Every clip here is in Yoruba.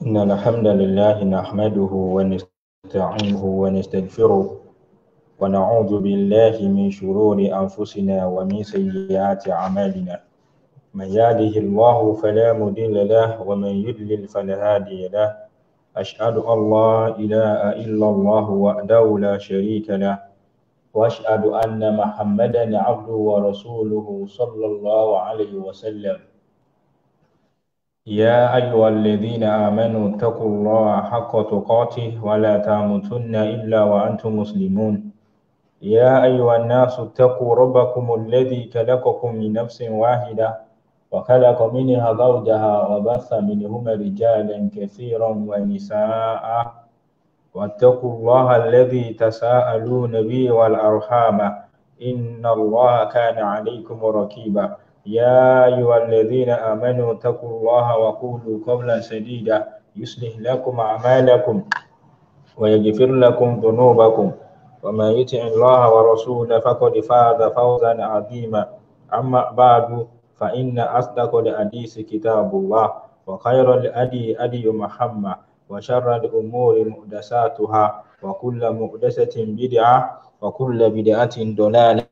إن الحمد لله نحمده ونستعينه ونستغفره ونعوذ بالله من شرور أنفسنا ومن سيئات أعمالنا. من يهده الله فلا مضل له ومن يضلل فلا هادي له. أشهد أن لا إله إلا الله وحده لا شريك له، وأشهد أن محمدا عبده ورسوله صلى الله عليه وسلم. يا أيها الذين آمنوا اتقوا الله حق تقاته ولا تموتن إلا وأنتم مسلمون. يا أيها الناس اتقوا ربكم الذي خلقكم من نفس واحدة وخلق منها زوجها وبث منهما رجالا كثيرا ونساء، واتقوا الله الذي تساءلون به والأرحام إن الله كان عليكم رقيبا. يا أيها الذين آمنوا اتقوا الله وقولوا قولا سديدا يصلح لكم أعمالكم ويغفر لكم ذنوبكم، ومن يطع الله ورسوله فقد فاز فوزا عظيما. أما بعد، فإن أصدق الحديث كتاب الله، وخير الهدي هدي محمد، وشر الأمور محدثاتها، وكل محدثة بدعة، وكل بدعة ضلالة.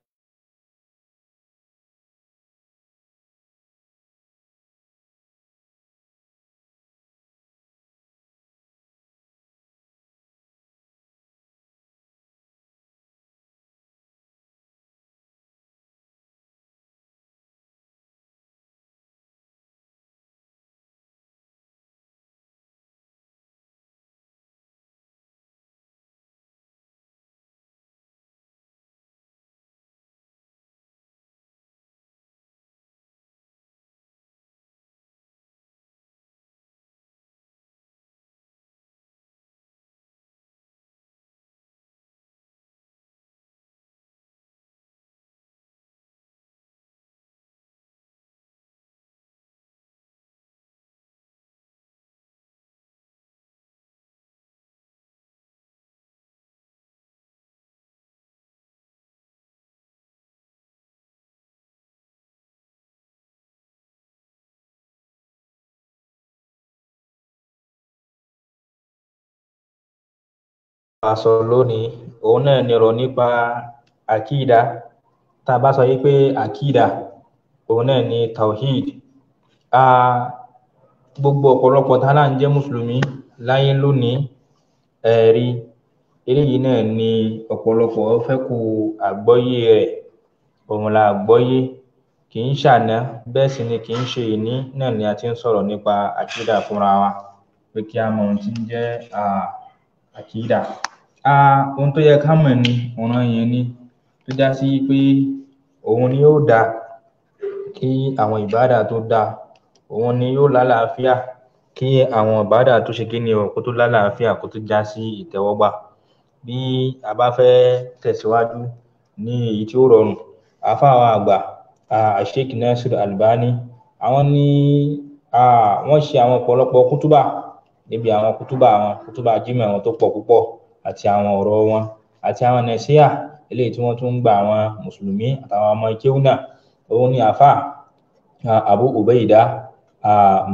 A sọ lónìí òun náà ni ọ̀rọ̀ nípa àkídà. Tá a bá sọ yí pé àkídà, òun náà ni tawhid. Gbogbo ọ̀pọ̀lọpọ̀ tá là ń jẹ́ mùsùlùmí láyé lónìí, ẹ̀rí eléyìí náà ni ọ̀pọ̀lọpọ̀ fẹ́ kó àgbọ́yé rẹ̀, òun la àgbọ́yé kì í ṣàná, bẹ́ẹ̀ sì ni kì í ṣe ìní náà ni a ti ń sọ̀rọ̀ nípa àkídà fúnra wa, pé kí a mọ ohun tí ń jẹ́ àkídà. Ohun tó yẹ ká mọ̀ ni ọ̀ràn yẹn ni, tó já sí pé òun ni yóò dáa kí àwọn ìbádà tó dáa, òun ni yóò lálàáfíà kí àwọn ìbádà tó ṣe kíni o kó tó lálàáfíà kó tó já sí ìtẹ́wọ́gbà. Bí a bá fẹ́ tẹ̀síwájú ní èyí tí ó rọrùn, àáfàá wa àgbà Sheikh Nasir Albani, àwọn ní wọ́n ṣe àwọn ọ̀pọ̀lọpọ̀ kútúbà níbi àwọn kútúbà wọn, kútúbà jímọ̀ wọn tó pọ̀ púpọ̀, àti àwọn ọ̀rọ̀ wọn àti àwọn nàṣíà eléyìí tí wọ́n tún ń gba àwọn mùsùlùmí àtàwọn ọmọ kéwú náà. Òun ni àáfàá Abu Ubaida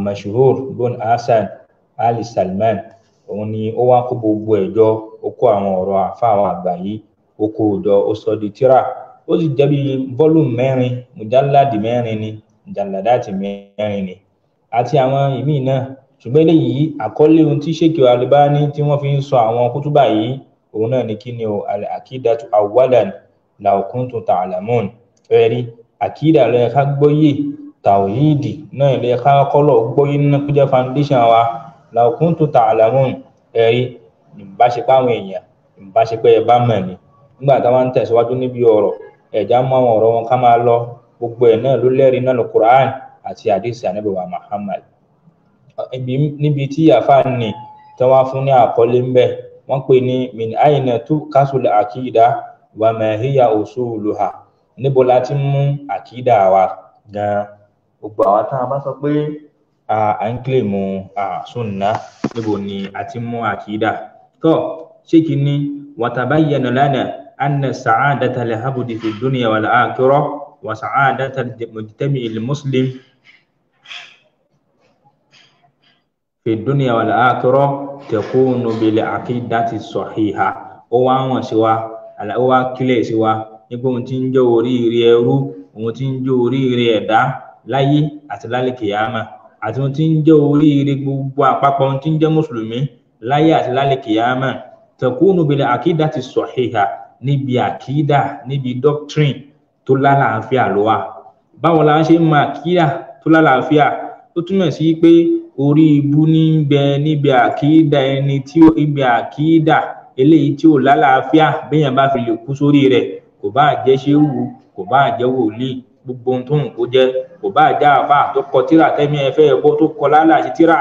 Mashhur bun Hasan Ali Salman, òun ni ó wá kó gbogbo ẹ̀ jọ, ó kó àwọn ọ̀rọ̀ àáfàá àwọn àgbà yìí, ó kó o jọ, ó sọ di tírà, ó sì jẹ́ bí volume 4, mujalladi 4 ni, mujalladati 4 ni, àti àwọn ìmíì náà. Ṣùgbọ́n eléyìí àkọlé ohun tí Sheikh Albani tí wọ́n fi ń sọ àwọn kútúbà yìí, òun náà ni kí ni o, al-aqidatu awwalan law kuntum ta'lamun. Ẹ̀rí àkídà ló yẹ ká gbọ́yé, tàwíìdì náà ló yẹ ká kọ́lọ̀ gbọ́yé nínú kó jẹ́ foundation wa, law kuntum ta'lamun. Ẹ̀rí ìbáṣepọ̀ àwọn èèyàn, ìbáṣepọ̀ ẹ̀ bá mọ̀ ni. Nígbà táwọn ń tẹ̀síwájú níbi ọ̀rọ̀, ẹ̀já mú àwọn ọ̀rọ̀ wọn ká máa lọ, gbogbo ẹ̀ náà ló lẹ́rìí náà Al-Qur'an àti hadisi Ànábì wa Muhammad. Níbi tí àfáà ní tí wọ́n fún ní àkọlé ń bẹ̀, wọ́n pè ní min aina tukasul àkídà wa ma hiya usuluha. Níbo la ti mú àkídà wa gan-an? Gbogbo àwa tá a bá sọ pé à ń kílèmù sunna, níbo ni a ti mú àkídà? Tó ṣé kí ni wa tabayyana lana anna sa'adata al-abdi fi dunya wal akhirah wa sa'adata al-mujtami' al-muslim fi dunya wal akhirah takunu bil aqidati sahiha. Ó wá wọ̀n sí wa, ó wá kílẹ̀ sí wa nígbà ohun tí ń jẹ́ oríire ẹrú, ohun tí ń jẹ́ oríire ẹ̀dá láyé àti lálẹ́ kìyàmà, àti ohun tí ń jẹ́ oríire gbogbo àpapọ̀ ohun tí ń jẹ́ mùsùlùmí láyé àti lálẹ́ kìyàmà, takunu bil aqidati sahiha, níbi àkídà, níbi doctrine tó lálàáfíà ló wà. Báwo la ṣe ń mọ àkídà tó lálàáfíà? Ó túmọ̀ sí pé orí ibú ní ń bẹ níbi àkídà ẹni tí ó ibi àkídà eléyìí tí ò lálàáfíà, béèyàn bá fi lè kú sórí rẹ̀, kò bá jẹ́ ṣéwù, kò bá jẹ́ wòlíì, gbogbo ohun tó ń kó jẹ́, kò bá jẹ́ àáfàá tó kọ tíra tẹ́mi ẹ fẹ́ bọ́ tó kọ lálàáṣí tíra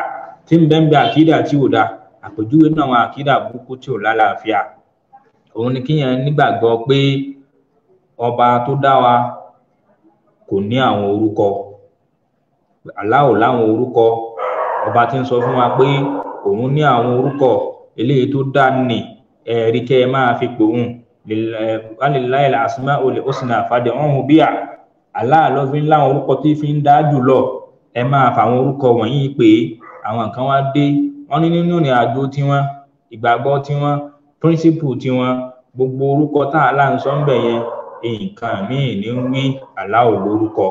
tí ń bẹ ń bẹ àkídà tí ò dáa. Àpèjúwe nínú àwọn àkídà burúkú tí ò lálàáfíà òun ni kíyàn nígbàgbọ́ pé ọba tó dá wa kò ní àwọn orúkọ, Allah ò láwọn orúkọ. Ọba tí ń sọ fún wa pé òun ní àwọn orúkọ eléyìí tó dá ní ẹ̀rí kẹ́ ẹ máa fi pòun, walillahil asmaul husna fad'uhu biha. Allah ló fi ń láwọn orúkọ tí fi ń dá jùlọ, ẹ máa fàwọn orúkọ wọ̀nyí pé. Àwọn kan wá dé, wọ́n ní nínú ìrìn àjò tiwọn, ìgbàgbọ́ tiwọn, píríncípù tiwọn, gbogbo orúkọ tá a là ń sọ ń bẹ̀ yẹn nǹkan míì ní ń wí, Allah ò lórúkọ.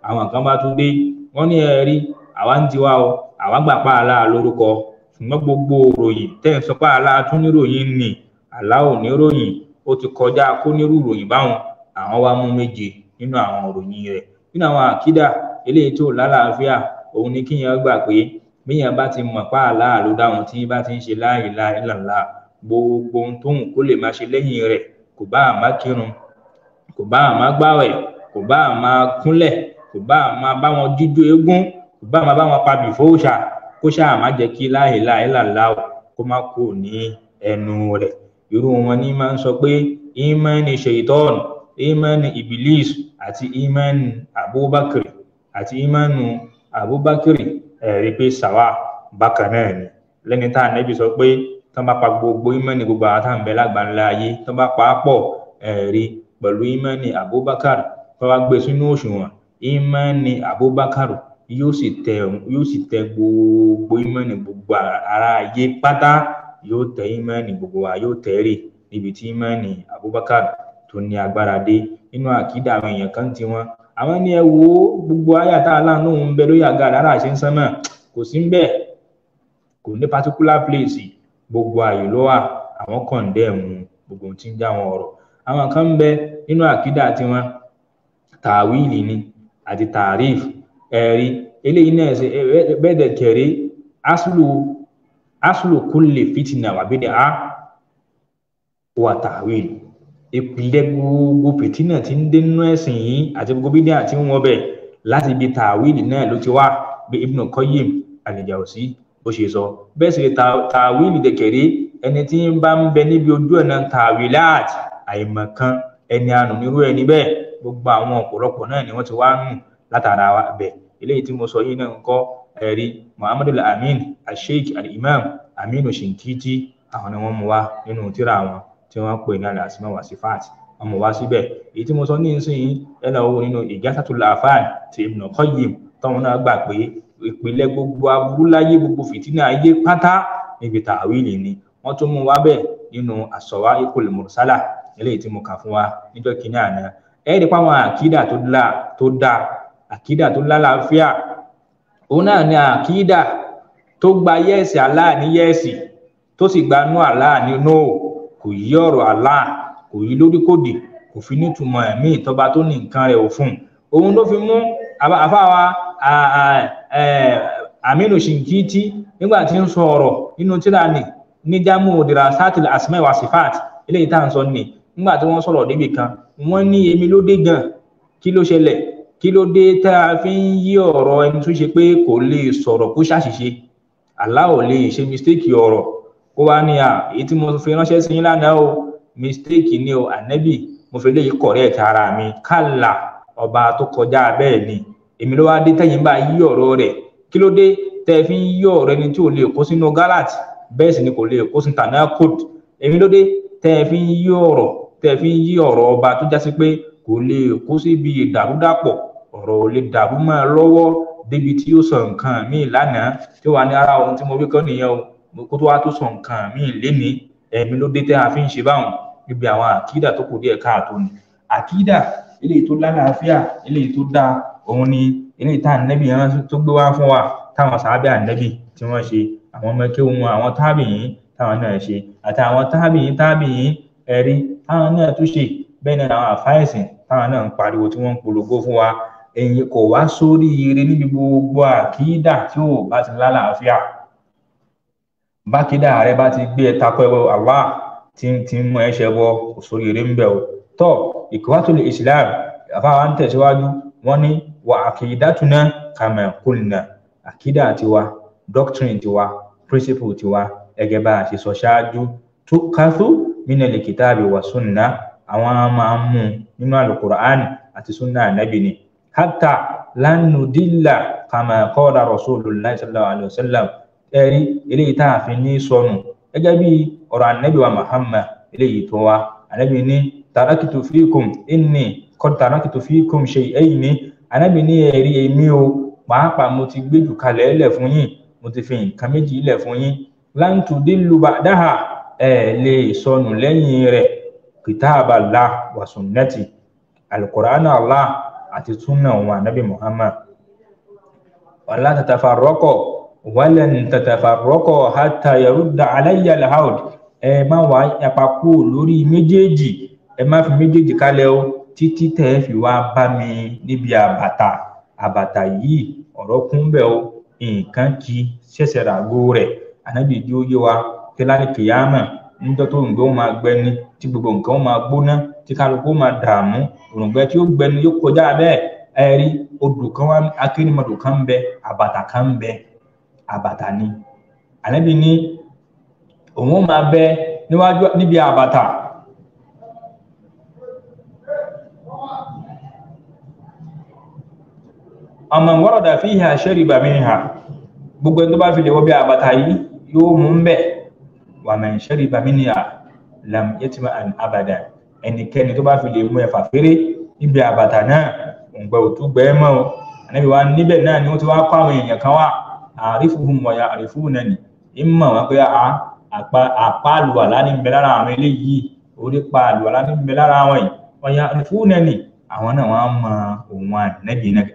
Àwọn kan bá tún dé, wọ́n ní ẹ̀rí àwa ń tiwa o, àwa gbà pa Allah lórúkọ, ṣùgbọ́n gbogbo òròyìn tẹ́ ń sọ pé Allah tún níròyìn nì, Allah ò níròyìn, ó ti kọjá kó nírú ìròyìn báwọn. Àwọn wá mú méje nínú àwọn òròyìn rẹ̀. Nínú àwọn àkídà eléyìí tó lálàáfíà òun ni kíyàn gbà pé bíyàn bá ti mọ̀ pa Allah ló dáhùn tí bá ti ń ṣe la ilaha illallah, gbogbo ohun tóun kó lè máa ṣe lẹ́yìn rẹ̀, kò bá àmá kírun, kò bá àmá gbáwẹ̀, kò bá àmá kúnlẹ̀, kò bá àmá bá wọn jíjó eégún, kò bá àmá bá wọn pabì fóòṣà, kó ṣáà má jẹ́ kí la ilaha illallah kó má kú ní ẹnu rẹ̀. Irú wọn ní máa ń sọ pé ìmánì ṣèitọ́ọ̀nù, ìmánì ibilis àti ìmánì Abubakar àti ìmánì Abubakar, ẹ̀rí pé sàwà bákan náà ni. Lẹ́ni tá ànábì sọ pé tán bá pa gbogbo ìmánì gbogbo àwọn tá à ń bẹ lágbàńlá ayé, tán bá pa á pọ̀ ẹ̀rí pẹ̀lú ìmánì Abubakar, tán bá gbé sínú òṣùwọ̀n, ìmánì Abubakar yóò sì tẹ gbogbo ìmánì gbogbo ará ayé pátá, yóò tẹ ìmánì gbogbo wa, yóò tẹ rè níbi tí ìmánì Abubakar tó ní agbára dé. Nínú àkídà àwọn èèyàn kan ti wọn, àwọn ní ẹ wo gbogbo àyà tá a láàánú ń bẹ lórí àga àdára àṣẹ ń sánmà, kò sí ń bẹ, kò ní particular place, gbogbo àyè ló wà. Àwọn kọ̀ǹdẹ́ẹ̀mù gbogbo ohun tí ń já wọn ọ̀rọ̀. Àwọn kan ń bẹ nínú àkídà tiwọn, tàwíìlì ni àti tàríf, ẹ̀rí eléyìí náà ṣe bẹ́ẹ̀ dẹ̀ kẹ̀rí aslu kulli fitna wà bid'a wà tàwíìlì. Ìpìlẹ̀ gbogbo fìtínà tí ń dé nínú ẹ̀sìn yìí àti gbogbo bídíà tí ń wọ bẹ̀ láti ibi tàwíìlì náà ló ti wá, bí Ibn Qayyim al-Jawzi bó ṣe sọ. Bẹ́ẹ̀ sì tàwíìlì dẹ̀kẹ̀rẹ́, ẹni tí ń bá ń bẹ níbi ojú ọ̀nà tàwíìláàtì àìmọ̀kan, ẹni àánú nírú ẹni bẹ́ẹ̀, gbogbo àwọn ọ̀pọ̀lọpọ̀ náà ni wọ́n ti wá nù látara bẹ̀. Eléyìí tí mo sọ yìí náà ń kọ́ ẹ̀rí Muhammadu al-Amin al-Sheikh al-Imam Aminu Shinkiti, àwọn ni wọ́n mú wá nínú tírà wọn tí wọ́n pè ní al-Asma wa Sifat, wọ́n mú wá síbẹ̀. Èyí tí mo sọ ní ìsinyìí ẹ lọ wo nínú Ighathatul Lahfan ti Ibn Qayyim, táwọn náà gbà pé ìpìlẹ̀ gbogbo aburú láyé, gbogbo fìtínà ayé pátá níbi tàwíìlì ni. Wọ́n tún mú wá bẹ́ẹ̀ nínú as-Sawa'iqul Mursala eléyìí tí mo kà fún wa níjọ́ kínní àná. Ẹ rí pa àwọn àkídà tó dáa, àkídà tó lálàáfíà, òun náà ni àkídà tó gba yẹ́ẹ̀sì Allah ní yẹ́ẹ̀sì, tó sì gba nú Allah ní nóò, kò yí ọ̀rọ̀ Allah, kò yí lóríkòdì, kò fi nítumọ̀ ẹ̀mí ìtọ́ba tó ní nǹkan rẹ̀ ò fún un. Òun ló fi mú àfáwa Aminu Shinkiti nígbà tí ń sọ ọ̀rọ̀ nínú tírà ní Jamu Dirasatil Asma wa Sifat eléyìí tá à ń sọ ní, nígbà tí wọ́n sọ̀rọ̀ débi kan, wọ́n ní èmi ló dé gan, kí ló ṣẹlẹ̀, kí ló dé tá a fi ń yí ọ̀rọ̀ ẹni tó ṣe pé kò lè sọ̀rọ̀ kó ṣàṣìṣe, Allah ò lè ṣe mistake ọ̀rọ̀, kó wá ní à èyí tí mo fi ránṣẹ́ sí yín lánàá o, mistake ni o, ànẹ́bì mo fi léyìí correct ara mi, kálà ọba tó kọjá bẹ́ẹ̀ ni. Èmi ló wá dé tẹ́yìn bá yí ọ̀rọ̀ rẹ̀, kí ló dé tẹ́ fi ń yí ọ̀rọ̀ ẹni tí ò lè kó sínú galat, bẹ́ẹ̀ sì ni kò lè kó sínú tanakod. Èmi ló dé tẹ́ fi ń yí ọ̀rọ̀, tẹ́ fi ń yí ọ̀rọ̀ ọba tó jásí pé kò lè kó síbi ìdàrúdàpọ̀, ọ̀rọ̀ ò lè dàrú mọ́ ẹ lọ́wọ́ Débi tí yóò sọ nǹkan míì lánàá tí ó wà ní ara ohun tí mo wí kọ́ nìyẹn o, kó tó wá tó sọ nǹkan míì lénìí. Ẹ̀mí ló dé tẹ́ a fi ń ṣe báwọn níbi àwọn àkídà tó kù díẹ̀ káàtó ni. Àkídà eléyìí tó lálàáfíà, eléyìí tó dáa, òun ni eléyìí tá ànẹ́bì yẹn tó gbé wá fún wa, táwọn sàábẹ̀ ànẹ́bì tí wọ́n ṣe, àwọn ọmọ kéwú wọn, àwọn tábìyìn táwọn náà ṣe, àti àwọn tábìyìn tábìyìn ẹ̀rí táwọn náà tún ṣe. Bẹ́ẹ̀ náà àwọn àfáìsìn táwọn náà ń pariwo tí wọ́n ń polongo fún wa. Ẹ̀yin kò wá sórí ire níbi gbogbo àkídà tí ò bá ti lálàáfíà. Bákídà rẹ bá ti gbé ẹ takọ ẹwọ Allah tí ń tí ń mú ẹ ṣẹbọ, kò sórí ire ń bẹ o. Tọ Ikhwatul Islam àfáà ń tẹ̀síwájú, wọ́n ní wa aqidatuna kama qulna, àkídà tiwa, doctrine tiwa, principle tiwa, gẹ́gẹ́ bá a ṣe sọ ṣáájú, tukathu minal kitabi wa sunna, àwọn máa ń mú nínú alukur'an àti sunna anabi ni. Hatta lan nudilla kama qala rasulullah sallallahu alayhi wa sallam, ẹ̀rí eléyìí tá a fi ní sọnù gẹ́gẹ́ bí ọ̀rọ̀ anabi wa Muhammad eléyìí tó wá. Anabi ní taraktu fikum inni qad taraktu fikum shay'ayni, anabi ní ẹ̀rí èmi o pàápàá mo ti gbé jù kalẹ̀ lẹ̀ fún yín, mo ti fi nǹkan méjì lẹ̀ fún yín, lan tudillu ba'daha, ẹ lè sọnù lẹ́yìn rẹ̀, kitaballah wa sunnati, alukur'an Allah àti sunna wọn anabi Muhammad. Wala tatafarraqu walan tatafarraqu hatta yarudda alayya al-hawd, ẹ má wá yapa kúrò lórí méjèèjì, ẹ má fi méjèèjì kalẹ̀ o títí tẹ́ ẹ fi wá bá mi níbi àbàtà. Àbàtà yìí ọ̀rọ̀ kún bẹ́ẹ̀ o, nǹkan kì í ṣẹ̀ṣẹ̀ ràgó rẹ̀. Ànábì jí ó yé wa kí lálẹ́ kìyàmà níjọ́ tó òǹgbẹ ó máa gbẹni, tí gbogbo nǹkan ó máa gbóná, tí kálukú ó máa dààmú, òǹgbẹ tí ó gbẹni yóò kọjá bẹ́ẹ̀. Ẹ rí odò kan wá, akérèmọdò kan ń bẹ, àbàtà kan ń bẹ, àbàtà ni. Ànábì ní òun ó máa bẹ níwájú níbi àbàtà. Àmọ́ warada fiha shariba minha, gbogbo ẹni tó bá fi lè wọ bí àbàtà yìí yóò mú ń bẹ̀. Wa man shariba minha lam yatma'an abada, ẹnikẹ́ni tó bá fi lè mú ẹ̀fà féré níbi àbàtà náà, òǹgbẹ ò tún gbẹ mọ́ o. Ànábì wa níbẹ̀ náà ni wọ́n ti wá kó àwọn èèyàn kan wá, a'rifuhum wa ya'rifunani, ìmọ̀ wọn pé àpá àlùwàlá ní ń bẹ lára àwọn eléyìí, orí pa àlùwàlá ní ń bẹ lára àwọn yìí, wa ya'rifunani, àwọn náà wọ́n á mọ òun ànábì náà,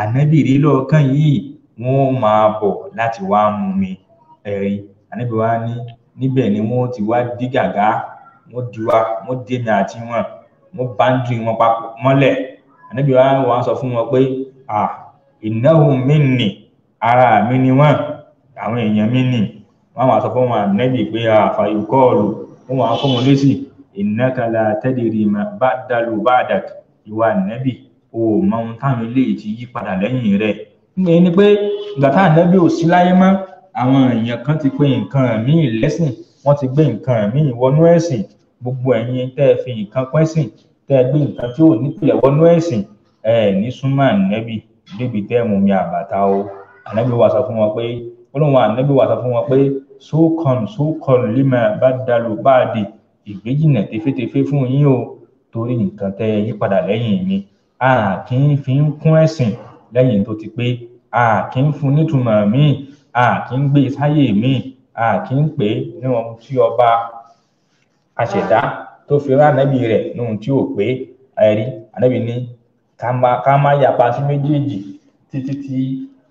ànábì rí lọ́ọ̀kan yìí, wọ́n máa bọ̀ láti wá mú mi. Ẹ̀rí ànábì wa ní níbẹ̀ ni wọ́n ti wá dí gàgá, wọ́n di wa, wọ́n dé mi àti wọn, wọ́n báńdì wọn papọ̀ mọ́lẹ̀. Ànábì wa wọ́n sọ fún wọn pé innahum minni, ara mi ni wọ́n, àwọn èèyàn mi ni. Wọ́n wá sọ fún wọn ànábì pé àfàyùkọ́ọ̀lù, wọ́n wá fún wọn lésì, innaka la tadri ma badalu ba'dak, ìwà ànábì o mọ ohun táwọn eléyìí ti yí padà lẹ́yìn rẹ̀. Ìyẹn ni pé ìgbà tá ànábì ò sí láyé mọ́, àwọn èèyàn kan ti pe nǹkan míì lẹ́sìn, wọ́n ti gbé nǹkan míì wọnú ẹ̀sìn. Gbogbo ẹ̀yin tẹ́ ẹ fi nǹkan pẹ́sìn, tẹ́ ẹ gbé nǹkan tí ò nípìlẹ̀ wọnú ẹ̀sìn, ẹ ní súnmọ́ ànábì débi tẹ́ ẹ mú mi àbàtà o. Ànábì wa sọ fún wọn pé, olóhùn ànábì wa sọ fún wọn pé sókàn lima badalu ba'di, ìgbéjìnà tefétefé fún yín o, torí nǹkan tẹ́ ẹ yí padà lẹ́yìn mi. A kì í fi ń kún ẹ̀sìn lẹ́yìn tó ti pé, a kì í fún nítumọ̀ míì, a kì í gbé sáyè míì, a kì í pè é ní ohun tí ọba aṣẹ̀dá tó fi rán ànábì rẹ̀ ní ohun tí ò pé. Ẹ̀rí ànábì ní ká má yapa sí méjèèjì títí tí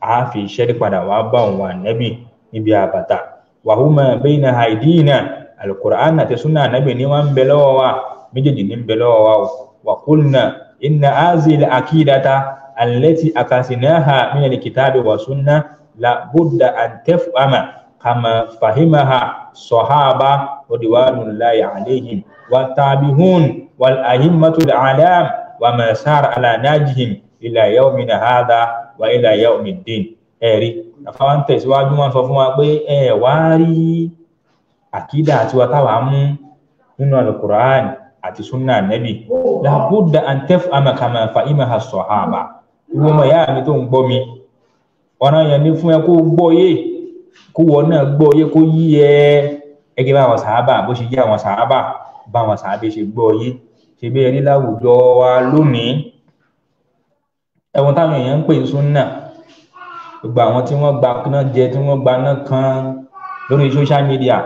a fi ṣẹ́rí padà wá bá òun ànábì níbi àbàtà. Wàhùmá bayna aydina, alukur'an àti sunna ànábì ní wọ́n ń bẹ lọ́wọ́ wa, méjèèjì ní ń bẹ lọ́wọ́ wa o. Wa qulna inna hazil akidata allati akasinaha min alkitabi wa sunna la budda an tafhama kama fahimaha sahaba ridwanullahi alayhim wa tabi'un wal a'immatul a'lam wa ma sara ala najihim ila yawmina hadha wa ila yawmiddin. Ẹ̀rí àfáwọn tẹ̀síwájú wọn sọ fún wa pé ẹ wá rí àkídà tiwa táwa mú nínú alukur'an àti sunna nabi, la budda an tafhama kama fahimaha sahaba. Ìwọ ọmọ ìyá mi tó ń gbọ́ mi, ọ̀ràn yẹn ni fún ẹ kó gbọ́ yé, kó wọ náà gbọ́ yé, kó yí ẹ gẹ́gẹ́ bá àwọn sàábà bó ṣe yé àwọn sàábà, bá àwọn sàábà ṣe gbọ́ yé. Ṣe bí ẹni láwùjọ wa lónìí, ẹ̀wọ̀n táwọn èèyàn ń pè ní sunna, Gbogbo àwọn tí wọ́n gba náà jẹ, tí wọ́n gba náà kan lórí social media,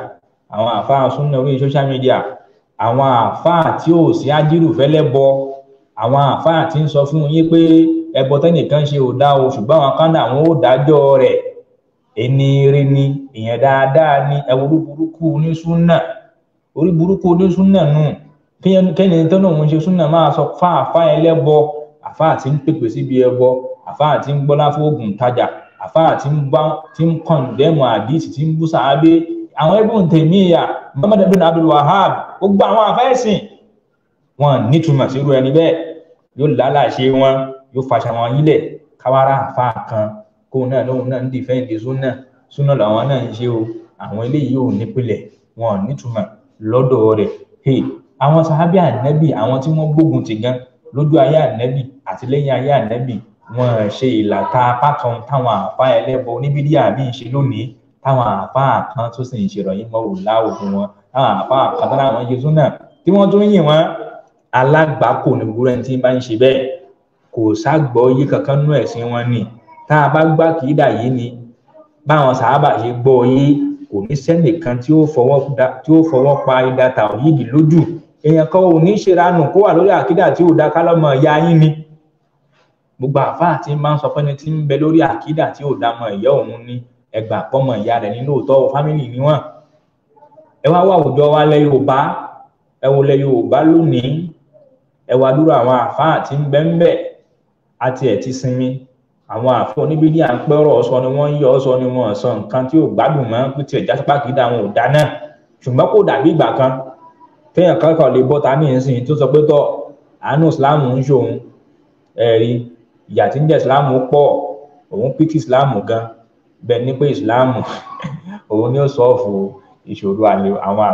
àwọn àáfàá súnà lórí social media, àwọn àáfàá tí ò sí ájírù fẹ́lẹ́ bọ, àwọn àáfàá tí ń sọ fún yín pé ẹbọ tẹ́nìkan ṣe ò dá o, ṣùgbọ́n àwọn kan náà àwọn ò dájọ́ rẹ̀. Ẹni rí ni, èèyàn dáadáa ni, ẹwọ orí burúkú onísúnà, orí burúkú onísúnà nù. Kẹ́ni tó náà ń ṣe súnà máa sọ fáàfáà ẹlẹ́bọ, àfáà tí ń pèpè síbi ẹbọ, àfáà tí ń gbọ́lá fóògùn tajà, àfáà tí ń kọ̀ǹdẹ́mù àdìsí, tí ń bú sàábé, àwọn Ibn Taymiyyah, Muhammad ibn Abdul Wahhab, gbogbo àwọn àfẹ́sìn wọn nítumọ̀ sírú ẹni bẹ́ẹ̀. Yóò lálàṣe wọn, yóò faṣà wọn yílẹ̀. Káwárà àfáà kan kó náà lóun náà ń dìfẹ́ǹdì súnà, súnà làwọn náà ń ṣe o. Àwọn eléyìí ò nípìlẹ̀, wọn nítumọ̀ lọ́dọ̀ rẹ̀. Àwọn sàábé ànẹ́bì, àwọn tí wọ́n gbógun ti gan lójú ayé ànẹ́bì àti lẹ́yìn ayé ànẹ́bì, wọ́n ṣe ìlàta apá kan táwọn àfa ẹlẹ́bọ oníbídíà míì ń ṣe lónìí, táwọn àfa kan tó sì ń ṣèròyìn mọ́ òláwò fún wọn, táwọn àfa kan tó láwọn ṣe súnà tí wọ́n tún yìn wọ́n. Alágbàákò ní gbogbo ẹni tí ń bá ń ṣe bẹ́ẹ̀, kò ságbọ́yé kankan nú ẹ̀sìn wọn ni. Tá a bá gbá kìídà yìí ni báwọn sàábà ṣe gbọ́ yé, kò ní sẹ́nìkan tí ó fọwọ́ pa idà tàwíìdì lójú. Èèyàn kan ò ní ṣèrànù kó wà lórí àkídà tí ò dá kálọ́mọ ìyá yín ni. Gbogbo àfáà tí ń bá ń sọ fẹ́ni tí ń bẹ lórí àkídà tí ò dá mọ ìyá òun ní ẹgbà pọ́mọ ìyá rẹ̀ nínú òótọ́ fámìlì ni wọ́n. Ẹ wá wá àwùjọ wa lẹ Yorùbá, ẹ wo lẹ Yorùbá lónìí, ẹ wá dúró àwọn àfáà tí ń bẹ ń bẹ àti ẹ̀ ti sinmi. Àwọn àfọ oníbídíà ń pẹ́ ọ̀rọ̀ sọ ni wọ́n ń yọ sọ ni wọ́n sọ nǹkan tí ò gbádùn mọ́, pé tiẹ̀ jásípá kìí dá àwọn ò dá náà. Ṣùgbọ́n kò dàbí ìgbà kan téèyàn kankan lè bọ́ta ní ìsìn tó sọ pé tọ́ àánú ìsìláàmù ń ṣòun, ẹ̀rí ìyà tí ń jẹ́ ìsìláàmù pọ̀, òun pìtì ìsìláàmù gan, bẹ́ẹ̀ ni pé ìsìláàmù òun ni ó sọ́ọ̀fù ìṣòro àwọn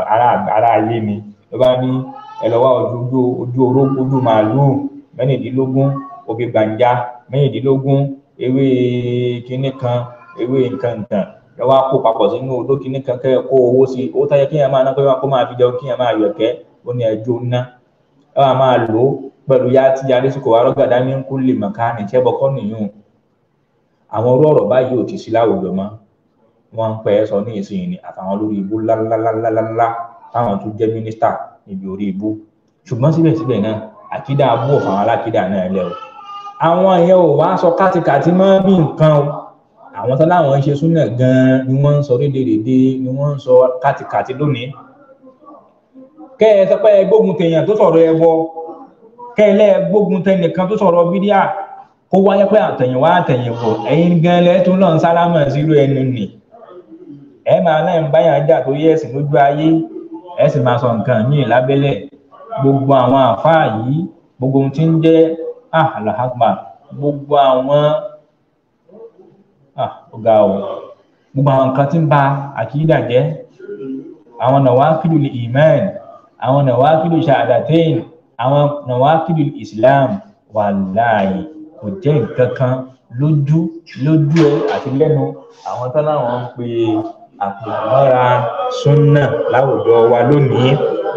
ará ayé ni. Ló bá ní ẹ lọ wá ojú orógbó, ojú màálùú 16, obì gbàǹjà 16, ewé kinní kan, ewé nǹkan nǹkan, lọ wá kó papọ̀ sínú odó kinní kan, kẹ́ ẹ kó owó sí i, owó táyẹ kéèyàn máa ná pé kó máa fi jẹun, kéèyàn máa yọ̀kẹ́, ó ní ẹjọ́ ná, ẹ wá máa lò ó pẹ̀lú yá tí arísìkò arọ́gàdá ní kó lè mọ̀ ká ní ìṣẹ́bọkọ́ nìyún. Àwọn orú ọ̀rọ̀ báyìí ò ti sí láwùjọ mọ́, wọ́n ń pẹ́ sọ ní ìsinyìí ni, àtàwọn olórí ibú ńláńláńláńlá táwọn tó jẹ́ mínísítà níbi orí ibú. Ṣùgbọ́n síbẹ̀síbẹ̀ náà àkídà abú ọ̀fà àwọn alákídà náà lẹ̀ o. Àwọn yẹn ò wá sọ kátikàti mọ́ bí nǹkan o. Àwọn tó láwọn ń ṣe súnà gan-an ni wọ́n ń sọ rédèrèdè, ni wọ́n ń sọ kátikàti lónìí. Kẹ́ ẹ sọ pé ẹ gbógun tèèyàn tó sọ̀rọ̀ ẹbọ, kẹ́ ẹ lẹ́ gbógun tẹnìkan tó sọ̀rọ̀ bídíà, kó wáyé pé àtẹ̀yìnwá àtẹ̀yìnbọ̀ ẹ̀yin gan lẹ́tún náà ń sálámà sírú ẹnu nì. Ẹ máa náà ń báyàn jà torí ẹ̀sìn lójú ayé, ẹ sì máa sọ nǹkan míì lábẹ́lẹ̀. Gbogbo àwọn àfáà yìí, gbogbo ohun tí ń jẹ́ Allahu Akbar, gbogbo àwọn ọ̀gá o, gbogbo àwọn nǹkan tí ń ba àkídà jẹ́, àwọn nàwákìlù ìmán, àwọn nàwákìlù ṣàdàtẹ́yìn, àwọn nàwákìlù Islam, wàláhì kò jẹ́ nǹkan kan lójú lójú ẹ àti lẹ́nu àwọn tán láwọn ń pe àpòmọ́ra súnà láwùjọ wa lónìí.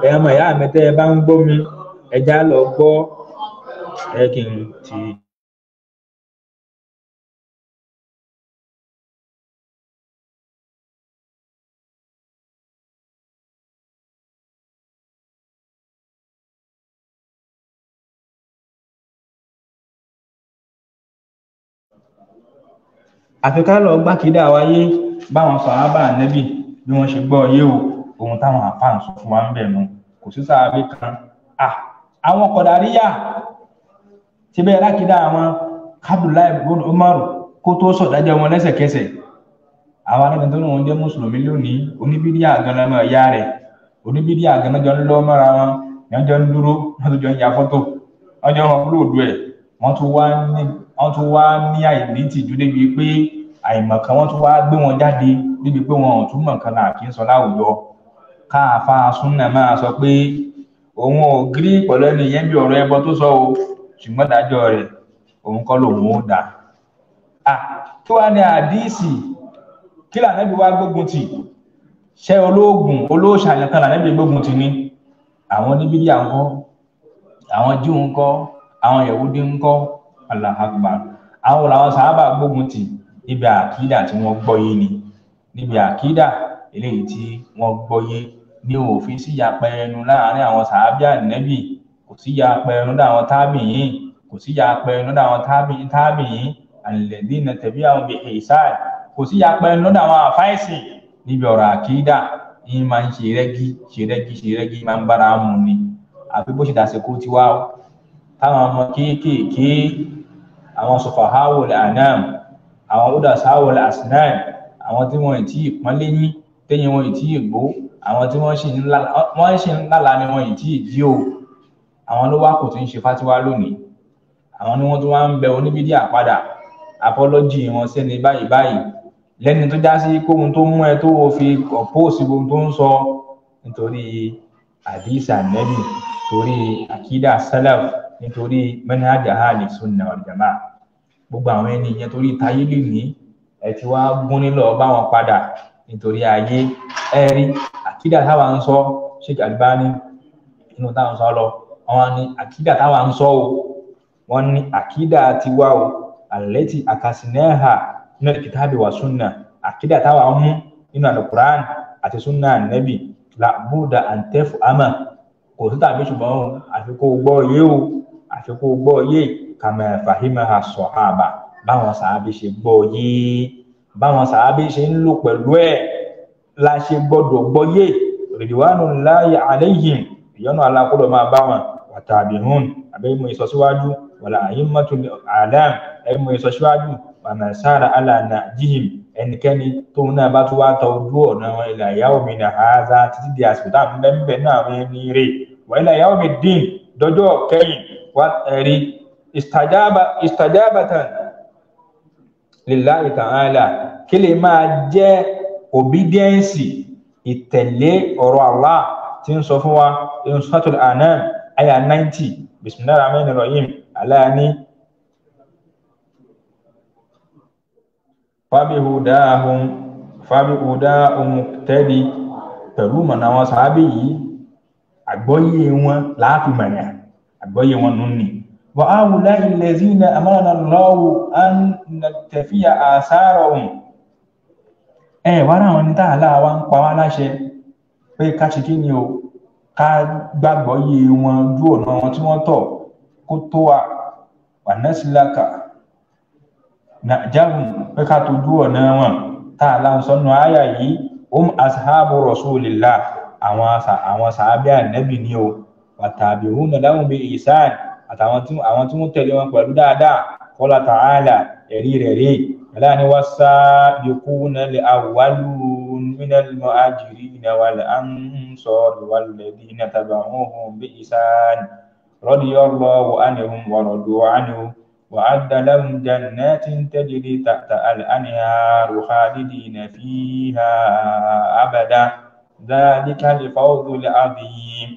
Ẹ ọmọ ìyá mi tẹ́ ẹ bá ń gbọ́ mi, ẹ já lọ gbọ́, ẹ kí n ti. Àfi ká lọ gbákidá wáyé báwọn sàhábà Ànábì bí wọ́n ṣe gbọ́ yé o, ohun táwọn àfáà ń sọ fún wa ń bẹ̀ nu. Kò sí sàhábé kan. Àwọn Kọ̀dàríyà ti bẹ́ẹ̀ lákìdá àwọn Abdullahi ibn Umar kó tó sọ̀dájọ́ wọn lẹ́sẹ̀kẹsẹ̀. Àwọn alágbèé tó ní wọn jẹ́ mùsùlùmí lónìí, oníbídíà ganan mọ́ ìyá rẹ̀, oníbídíà ganan jọ ń lọ́ mọ́ra wọn, wọ́n jọ ń dúró, wọ́n tún jọ ń ya fọ́tò, wọ́n jọ ń upload ẹ̀, wọ́n tún wá ní àìnítìjú débi pé àìmọ̀kan wọ́n tún wá gbé wọn jáde débi pé wọn ò tún mọ̀ nǹkan náà kì í sọ láwùjọ. Káàfà súnà máa sọ pé òun ò gírí pẹ̀lú ẹni yẹn bí ọ̀rọ̀ ẹbọ tó sọ o, ṣùgbọ́n dájọ́ rẹ̀ òun kọ́ lòun ó dà. Kí wàá ní àdíìsì kí lànàbí wá gbógun tì? Ṣé olóògùn olóòṣà nìkan lànàbí gbógun tì ni? Àwọn oníbídíà ńkọ́, àwọn Júù ńkọ́, àwọn Yẹ̀wúdí ńkọ́? Allahu Akbar. Àwọn làwọn sàhábà gbógun tì? Níbi àkídà tí wọ́n gbọ́yé ni, níbi àkídà eléyìí tí wọ́n gbọ́yé ní òfin sí yapa ẹnu láàrin àwọn sàábì ànẹ́bì, kò sí yapa ẹnu lọ́dọ̀ àwọn tábìyìn, kò sí yapa ẹnu lọ́dọ̀ àwọn tábìyìn alladhina tabi'ahum bi ihsan, kò sí yapa ẹnu lọ́dọ̀ àwọn àfáìsìn níbi ọ̀rọ̀ àkídà. Yín máa ń ṣe rẹ́gí ṣe rẹ́gí ṣe rẹ́gí, máa ń bára mu ni. Àfi bó ṣe dàsìkò tiwa o, táwọn ọmọ kéékèèké, àwọn sufahawul anam, àwọn udasawul asnan, àwọn tí wọn ì tí ì pọ́nlé yín, téyín wọn ì tí ì gbó, àwọn tí wọ́n ṣì ń lálàá ni wọn ì tí ì jí o, àwọn ló wá kò tí ń ṣe fátíwá lónìí. Àwọn ni wọ́n tún wá ń bẹ oníbídíà padà, apọ́lọ́jì wọn sẹ́ni báyìí báyìí, lẹ́ni tó já sí pé ohun tó mú ẹ tó o fi ọ̀pọ̀ọ̀sì ohun tó ń sọ nítorí àdìsá nẹ́bì, torí àkídà salaf, nítorí manhaj ahli sunna wal jamaa. Gbogbo àwọn ẹni yẹn torí táyé lè ní ẹ ti wá gún nílọ bá wọn padà nítorí ayé. Ẹ rí àkídà táwa ń sọ, Sheikh Albani inú táwọn sọ lọ, wọn ní àkídà táwa ń sọ o, wọn ní àkídà tiwa o, allati akasinaha nínú kìtàbí wa sunna, àkídà táwa ń mú nínú alukuran àti sunna nẹ́bì, làbúdà àǹtẹ́fù àmà, kò sí tàbí ṣùgbọ́n o, àfi kó gbọ́ yé o, àfi kó gbọ́ yé kama fahimaha sọ̀hábà, báwọn sàábí ṣe gbọ́ yé, báwọn sàábí ṣe ń lò pẹ̀lú ẹ̀ la ṣe gbọ́dọ̀ gbọ́ yé. Ridwanullahi alayhim, ìyọ́nú alákòlò máa bá wọn, wàtàbíhùn àbẹ́mú ìsọsíwájú, wàlà a'immatul a'lam ẹ̀mú ìsọsíwájú, wa sara ala nahjihim, ẹnikẹ́ni tóun náà bá tún wá tọ ojú ọ̀nà wọn ila yawmina hadha, títí di àsìkò tá à ń bẹ́ẹ̀ náà àwọn ẹni rè, wa ila yawmiddin, dọjọ́ kẹyìn wá ẹ̀rí istajabatan lillahi ta'ala, kí lè máa jẹ́ obedience, ìtẹ̀lé ọ̀rọ̀ Allah tí ń sọ fún wa inú Suratul An'am aya 90, bismillahir rahmanir rahim, aláàní fabihudahum muqtadi, pẹ̀lú mọ̀nà àwọn sàábì yìí, àgbọ́yé wọn láàfin mọ̀nà, àgbọ́yé wọn nù ní. Wa ha'ula'i allazina amarana Allahu an naktafiya atharahum, ẹ wá ráwọn ní tààlà wa ń pa wá láṣẹ pé ká ṣe kí ni o, ká gbàgbọ́ yé wọn ju ọ̀nà wọn tí wọ́n tọ̀ kó tó wa, wa naslaka nahjahum, pé ká tójú ọ̀nà wọn tààlà ń sọnù àyà yìí, hum ashabu rasulillah, àwọn sàábẹ́ ànẹ́bì ni o, wa tabi'una lahum bi ihsan, àtàwọn tí wọ́n tẹ̀lé wọn pẹ̀lú dáadáa. Qala ta'ala, ẹ̀rí rẹ̀ rí aláàní was-sabiquna al-awwalun minal muhajirina wal ansari walladhina taba'uhum bi ihsan radiyallahu anhum wa radu anhu wa a'adda lahum jannatin tajri tahtaha al-anharu khalidina fiha abada dhalika al-fawzul 'azim.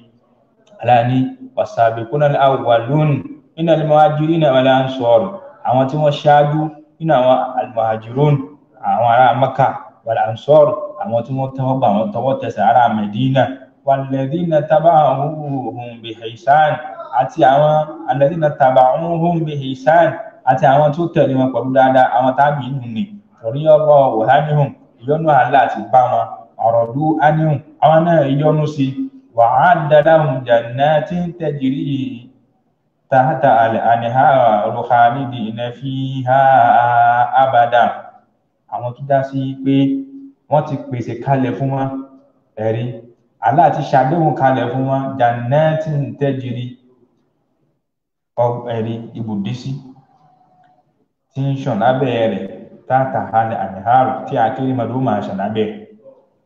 Aláàní was-sabiquna al-awwalun minal muhajirina wal ansari, àwọn tí wọ́n ṣáájú nínú àwọn almuhajirun, àwọn ará Maka, wal ansar, àwọn tí wọ́n tẹ́wọ́ gbà wọ́n tọwọ́ tẹsẹ̀ ará Medina, walladhina taba'uhum bi ihsan, àti àwọn alladhina taba'uhum bi ihsan, àti àwọn tó tẹ̀lé wọn pẹ̀lú dáadáa, àwọn tábì inú ni, radiyallahu anhum, ìyọ́nú Allah ti bá wọn, radu anhum, àwọn náà ìyọ́nú sí, wa'adda lahum jannatin tajri tahta al-anharu khalidina fiha abada. Àwọn tó dá sí pé wọ́n ti pèsè kalẹ̀ fún wọn, ẹ̀rí Allah ti ṣàdéhùn kalẹ̀ fún wọn, jannatin tajri, ẹ̀rí ibùdísí tí ń ṣàn lábẹ́ rẹ̀, tahta al-anharu, tí akérèmọdò máa ṣàn lábẹ́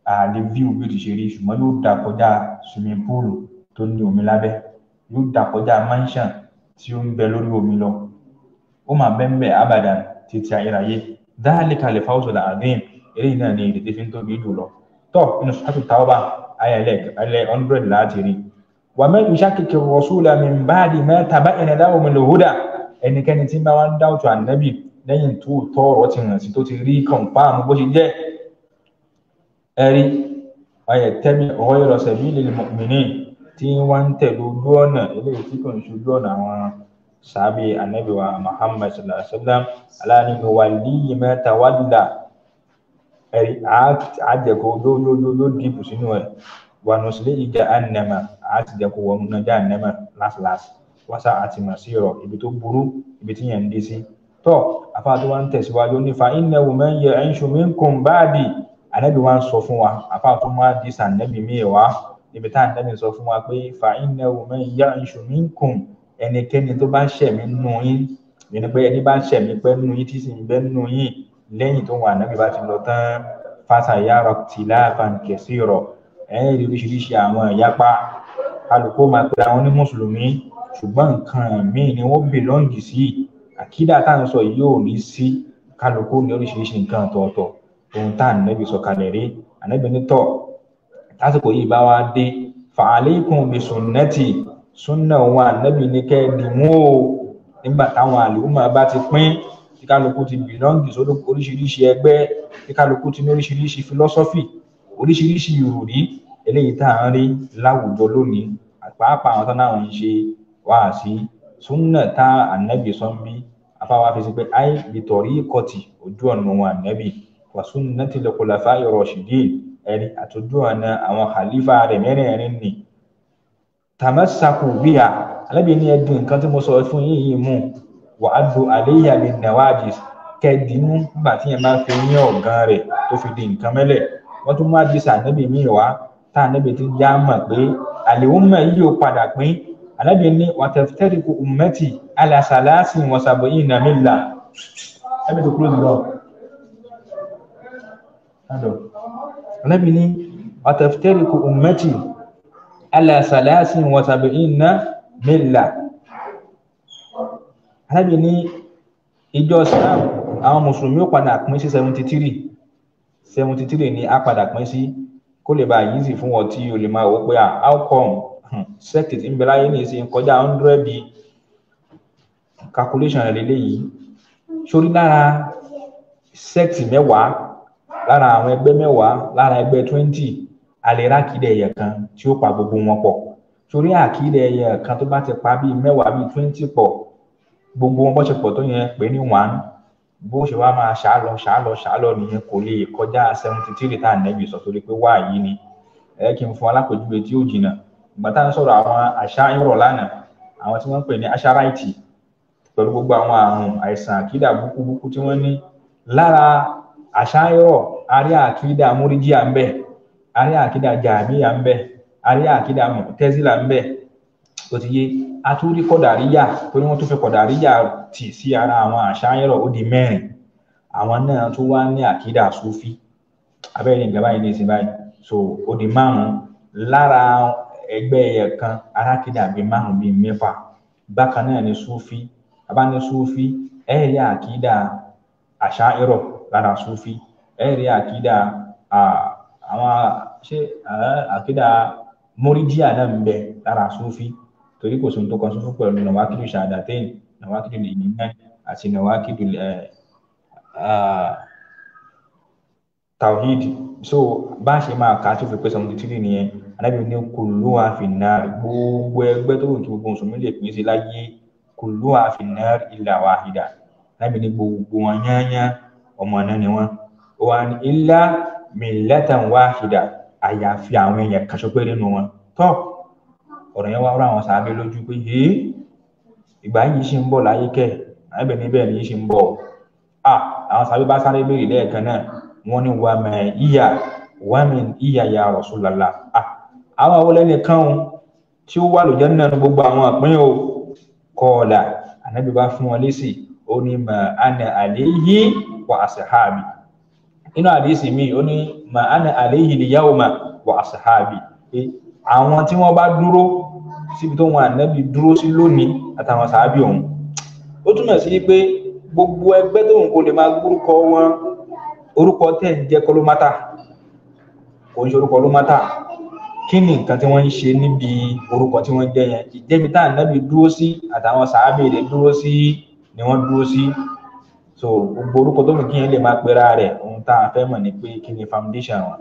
àlè fíù bí ó ti ṣe rí, ṣùgbọ́n yóò dà kọjá swimming pool tó ní omi lábẹ́, yóò dà kọjá mansion tí ó ń bẹ lórí omi lọ, ó máa bẹ́ńbẹ́ abadan títí ayérayé. Dhalika al-fawzul azim, eléyìí náà ni ìrètí fi ń tóbi jù lọ. Tọ́ inú Suratu Tawbah ayé ẹlẹ́ 100 láti rí. Wa man yushaqiqi ar-rasula min ba'di ma tabayyana lahu minal huda, ẹnikẹ́ni tí bá wá ń dáwùtò ànábì lẹ́yìn tó tọrọ ti hàn sí tó ti rí kọ̀ǹpáàmù bó ṣe jẹ́, ẹ̀rí wayattabi' ghayra sabilil mu'minin, tí wọ́n ń tẹ̀lé ojú ọ̀nà eléyìí tí kò ń ṣojú ọ̀nà àwọn sàbí anabi wa Muhammad sallallahu alaihi wa sallam aláàánú wàlíyìí ma tawalla ẹ̀rí àjẹkọ̀ yóò dìbò sínú ẹ̀ wà nuslihi jahannama àti jẹ́kọ̀ wọnú náà jahannama láṣìláṣì wáṣà àti màsírọ̀ ibi tó burú ibi tí yẹn ń dé sí. Tọ́ àfáà tó wá ń tẹ̀síwájú ní fa innahu man ya'ishu minkum ba'di ànábì wa ń sọ fún wa àfáà tó máa di sànẹ́bì míì wá níbi tá ànábì sọ fún wa pé fa innahu man ya'ishu minkum ẹnikẹ́ni tó bá ń ṣẹ̀mí nù yín yẹn pé ẹni bá ń ṣẹ̀mí pẹ́ nù yín tí sì ń bẹ́ nù yín lẹ́yìn tó wà ànábì bá ti lọ tán fasayara ikhtilafan kaseera ẹ̀ẹ́n rí oríṣiríṣi àwọn ìyapa kálukú máa pe àwọn ní mùsùlùmí ṣùgbọ́n nǹkan míì ni wọ́n bìlọ́ǹgì sí àkídà tá à ń sọ yìí ò ní sí kálukú ní oríṣiríṣi nǹkan ọ̀tọ̀ọ̀tọ̀ ohun tá ànábì sọ kalẹ̀ rí ànábì ní tọ̀ lásìkò yìí bá wá dé fa alaykum bi sunnati súnà òun ànábì ní kẹ́ ẹ dìmú o nígbà táwọn àlùmọ̀ bá ti pín tí kálukú ti bìlọ́ǹgì sórí oríṣiríṣi ẹgbẹ́ tí kálukú ti ní oríṣiríṣi fílọ́sọ́fì oríṣiríṣi ìròrí eléyìí tá à ń rí láwùjọ lónìí pàápàá àwọn tán náà ń ṣe wáàsí súnà tá ànábì sọ ń bí afáwa fi sí pé àì bìtọ̀rí kọtì ojú ọ̀nà wọn ànábì wà sunnatil khulafai rashidin ẹ̀rí àtòjú ọ̀nà àwọn khalifa rẹ̀ mẹ́rẹ̀ẹ̀rin ni tamassaku biha ànábì ní ẹdùn nǹkan tí mo sọ fún yín yìí mú wa addu alayha bin nawajis kẹ́ẹ̀dínú nígbà tí yẹn máa fi yín ọ̀gán rẹ̀ tó fi di nǹkan mẹ́lẹ̀ wọ́n tún mú àdìsá ànábì míì wá tá ànábì ti já mọ̀ pé àlèhùnmọ̀ yìí yóò padà pín ànábì ní wàtẹ̀fẹ́rìkù ummati ala salasin wa sab'ina milla ẹbí tó close the door ànábì ní wàtẹ̀fẹ́rìkù ummati ala salasin wa sab'ina milla ànábì ní ìjọ Islam àwọn mùsùlùmí ó padà pín sí 73 73 ni a padà pín sí kó lè bá yìí sì fún wọn tí o lè máa wò pé how come sect tí ń bẹ láyé ní ìsìn kọjá 100 calculation rẹ̀ lélẹ́yìí sórí lára sect mẹ́wàá lára àwọn ẹgbẹ́ mẹ́wàá lára ẹgbẹ́ 20 àlèrè àkìdẹ̀ ẹ̀yẹ kan tí ó pa gbogbo wọn pọ̀ sórí àkìdẹ̀ ẹ̀yẹ kan tó bá ti pa bíi mẹ́wàá bíi 20 pọ̀ gbogbo wọn bó ṣe pọ̀ tó yẹn pé ní 1 bó ṣe wá máa ṣàlọ ṣàlọ ṣàlọ nìyẹn kò lè kọjá 73 tá à nẹ́bí sọ torí pé wá yìí ni ẹ kí n fún alápèjúwe tí ó jìnnà ìgbà tá à ń sọ̀rọ̀ àwọn àṣà ìrọ̀ lánàá àwọn tí wọ́n ń pè ní aṣáráìtì pẹ̀lú gbogbo àwọn àrùn àìsàn àkídà búkúbúkú tí wọ́n ní lára àṣà ìrọ̀ arí àkídà múrídíà ń bẹ arí àkídà jàmíyà ń bẹ arí àkídà mùtẹ́sílà ń bẹ tó ti yé atúrí kọ̀dàríyà torí wọ́n tún fi kọ̀dàríyà tì sí ara àwọn àṣàyẹ̀rọ̀ ó di mẹ́rin àwọn náà tún wá ní àkídà súfí abẹ́rẹ́ nǹkan báyìí ní ìsìn báyìí so ó di márùn-ún lára ẹgbẹ́ ẹ̀yẹ kan arákìdá bíi márùn-ún bíi mẹ́fà bákan náà ní súfí abáni súfí ẹ̀rí àkídà àṣàyẹ̀rọ̀ lára súfí ẹ̀rí àkídà àwọn ṣé àkídà mórídíà náà ń bẹ lára súfí torí kò sóhun tó kan súnfún pẹ̀lú nàwákìlù ṣàdàtẹ́yìn nàwákìlù ìyìnà àti nàwákìlù tawhid so bá a ṣe máa kà á tó fi pé 73 nìyẹn anábì ní kulluha finnar gbogbo ẹgbẹ́ tó wù kí gbogbo mùsùlùmí lè pín sí láyé kulluha finnar illa wahida anábì ní gbogbo wọn yányá ọmọ náà ni wọn wà ní illa millatan wahida àyàfi àwọn èèyàn kan ṣo péré nínú wọn tọ́ ọ̀rọ̀ yẹn wá rọ àwọn sàábé lójú pé yé ìgbà yìí ṣì ń bọ̀ láyé kẹ́ àbẹ̀ níbẹ̀ ni yìí ṣì ń bọ̀ à àwọn sàábé bá sáré béèrè lẹ́ẹ̀kan náà wọ́n ní wà mẹ́ ìyá wà mí ìyá ya Rasulullah à àwọn àwọn ẹnìkan o tí ó wà lójẹ́ nínú gbogbo àwọn àpín o kọ́ọ̀là ànábì bá fún wọn lésì ó ní mà ana alayhi wa ashabi inú àdìsí mi ó ní mà ana alayhi al-yawma wa ashabi àwọn tí wọ́n bá dúró síbi tó wọn ànábì dúró sí lónìí àtàwọn sàábì ọ̀hún ó túmọ̀ sí pé gbogbo ẹgbẹ́ tó ń kó lè máa gbórúkọ wọn orúkọ tẹ̀ ń jẹ́ kọ́ ló mátà kò ń ṣe orúkọ ló mátà kí ni nǹkan tí wọ́n ń ṣe níbi orúkọ tí wọ́n jẹ́ yẹn ìjẹ́bi tá ànábì dúró sí àtàwọn sàábì rẹ̀ dúró sí ni wọ́n dúró sí so gbogbo orúkọ tó ń kí yẹn lè máa pera rẹ̀ ohun tá a fẹ́ mọ̀ ni pé kí ni foundation wọn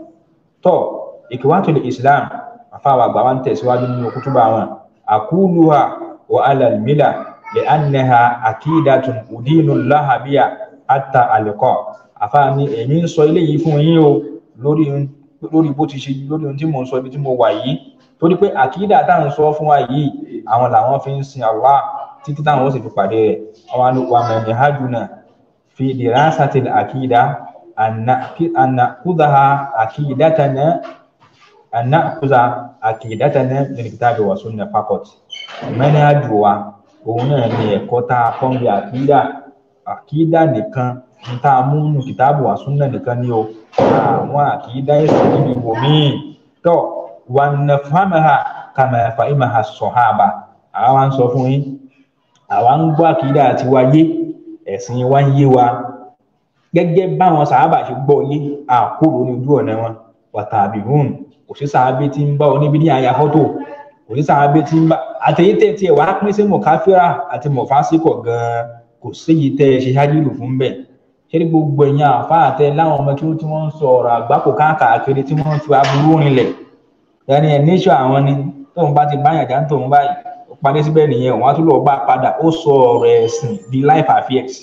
tó ìkíwátò Islam àfáwọn àgbà wa ń tẹ̀síwájú nínú kútúbà wọn àkúlùhà wà alàlmílà Lè anaha akidatun udinu lahabiya ata alikọ. Àfáà ní èmi ń sọ eléyìí fún yín o lórí bó ti ṣe, lórí ohun tí mò ń sọ, ibi tí mo wà yìí, torí pé àkídà tá à ń sọ fún wa yìí, àwọn làwọn fi ń sin Allah títí táwọn ó sì fi pàdé rẹ̀. Àwọn wa manhajuna fi dirasatil àkídà an na'khudha aqidatana an na'khudha aqidatana min kitabi wa sunna faqat. Manhaju wa òun náà ni ẹ̀kọ́ tá a kọ́ bí àkídà, àkídà nìkan ní tá a mú nù kìtàbù wa sunna nìkan ni o, àwọn àkídà ẹ̀sìn níbi ibòmíì tó wà nafhamaha kama fahimaha sọ̀hábà. Àwa ń sọ fún yín, àwa ń gbọ́ àkídà àti wa yé, ẹ̀sìn wa ń yé wa gẹ́gẹ́ báwọn sàábà ṣe gbọ́ yé, àkóró ní ojú ọ̀nà wọn. Wàtàbíhùn, kò sí sàábé tí ń bá oníbi ní àyà fọ́tò, kò sí sàábé tí ń bá àtẹ̀yìntẹ̀ tiẹ̀ wàá pín sí mọ̀káfíra àti mọ̀fásíkọ̀ gan-an, kò séyìí tẹ́ ẹ ṣe ṣáájú fún bẹ́ẹ̀. Ṣé ní gbogbo ẹ̀yin àáfàá tẹ láwọn ọmọ tí wọ́n ń sọ ọ̀rọ̀ àgbákò káàkiri tí wọ́n ń fi aburú rinlẹ̀, yẹni ẹ̀ níṣọ́ àwọn ni tóun bá ti báyàn já tóun báyìí ó parí síbẹ̀ nìyẹn, òun á tún lọ́ọ́ bá padà, ó sọ ọ̀rọ̀ ẹ̀sìn di life affairs.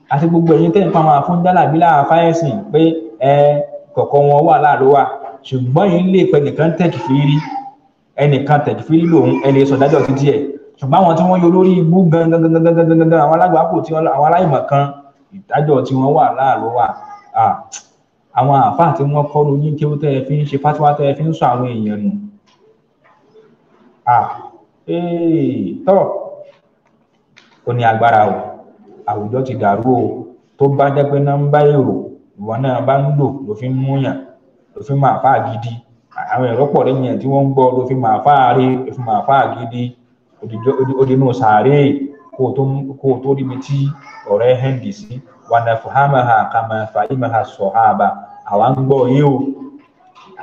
Àti gbogbo ẹ̀yin tẹ́ ń pa máa fún jálàbí láàfáà ẹ̀sìn pé ẹ kọ̀ọ̀kan wọn wà láàlú wa, ṣùgbọ́n yìí lè pẹ́ nìkan tẹ̀kìfìrí, ẹnìkan tẹ̀kìfìrí lòun ẹ lè sọ dájọ́ títí ẹ̀. Ṣùgbọ́n àwọn tí wọ́n yọ lórí ibú gangan gangan gangan gangan, àwọn alágbàákò tí àwọn aláìmọ̀ kan, ìdájọ́ tí wọ́n wà láàlú wa. Àwọn àáfàá tí wọ́n kọ́ lóyún kí ó tẹ́ ẹ fi ń ṣe fátíwá tẹ́ ẹ fi ń sọ àwọn èèyàn nù. Tọ́ ó ní agbára o, àwùjọ ti dàrú o. Tó bá jẹ́ pé nọ́mbà èrò ìwọ náà bá ń lò ló fi ń múyàn, ló fi máa fáà gidi, àwọn èrò pọ̀ lẹ́yìn ẹ̀ tí wọ́n ń gbọ́ ló fi máa fáà rí, ló fi máa fáà gidi, ó di inú sàárè kó o tó ríbi tí ọ̀rẹ́ hẹ́ndì sí. Wà ní fàhámàhà kàmá fàhímàhà sọ̀hábà, àwa ń gbọ́ yé o,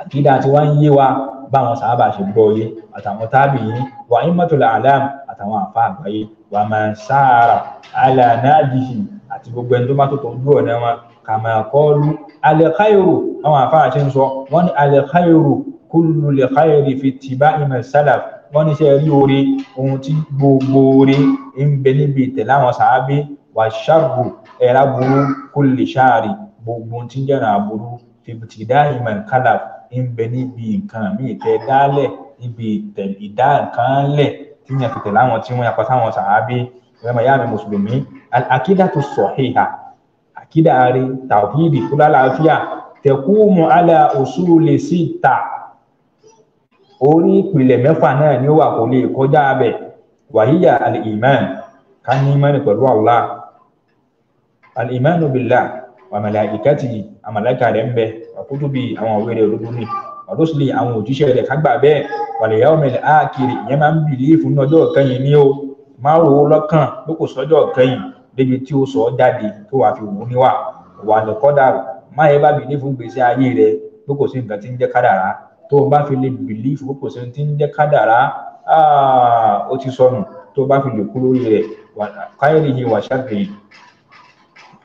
àkídà tí wọ́n ń yé wa báwọn sàábà ṣe gbọ́ yé àtàwọn tábìyìn wà ìmọ̀tòlá àlám àtàwọn àfa àgbáyé wà máa ń sára àlànàjìhì àti gbogbo ẹni tó bá tó tọ́jú ọ̀nà wọn. Kàmá kọ́lu alẹ́káyòrò, àwọn àfa àṣẹ ń sọ wọ́n ní alẹ́káyòrò kúlù lẹ́káyòrò fi tìbá ìmọ̀ sálàf, wọ́n ní ṣe rí oore, ohun tí gbogbo oore ń bẹ níbi ìtẹ̀lé àwọn sàábé, wà ṣàrù ẹ̀rá burú kúlù ṣáàrì, gbogbo ohun tí ń jẹ́ràn àbúrú fi tìdá ìmọ̀ kálàf ń bẹ níbi nǹkan míì tẹ dálẹ̀, níbi ìdá nǹkan lẹ̀ tí yẹn fi tẹ̀lé àwọn tí wọ́n yapa sáwọn sàábé. Ìrẹ́mọ̀ yá mi mùsùlùmí, àkídà tó sọ̀híhà, àkídà rí tàwíìdì tó lálàáfíà, tẹ̀kúmù ala usuli sita, orí ìpìlẹ̀ mẹ́fà náà ni ó wà, kò lè kọjá abẹ. Wàhíyà al-iman, ká ní ìmánì pẹ̀lú Allah, al-imanu billah wa malaikatihi, àmàlẹ́kà rẹ̀ ń bẹ, wa kutubi, àwọn òwe rẹ̀ òdodo ni, wa rusuli, àwọn òjíṣẹ́ rẹ̀ ká gbà bẹ́ẹ̀, wal yawmil akhir, ìyẹn máa ń bìlífù ní ọjọ́ kẹyìn ní o, máa rò ó lọ́kàn ló kò sọ́jọ́ kẹyìn débi tí ó sọ ọ́ jáde tó wàá fi wù ú níwà. Wà ní kọ́dàrú, má yẹ bá bìlífù gbèsè ayé rẹ pé kò sí nǹkan tí ń jẹ́ kádàrá. Tó o bá fi lè bìlífù pé kò sí nǹkan tí ń jẹ́ kádàrá, ó ti sọnù. Tó o bá fi lè kú lórí rẹ̀, káyọ̀lì wà ṣàgbéyìn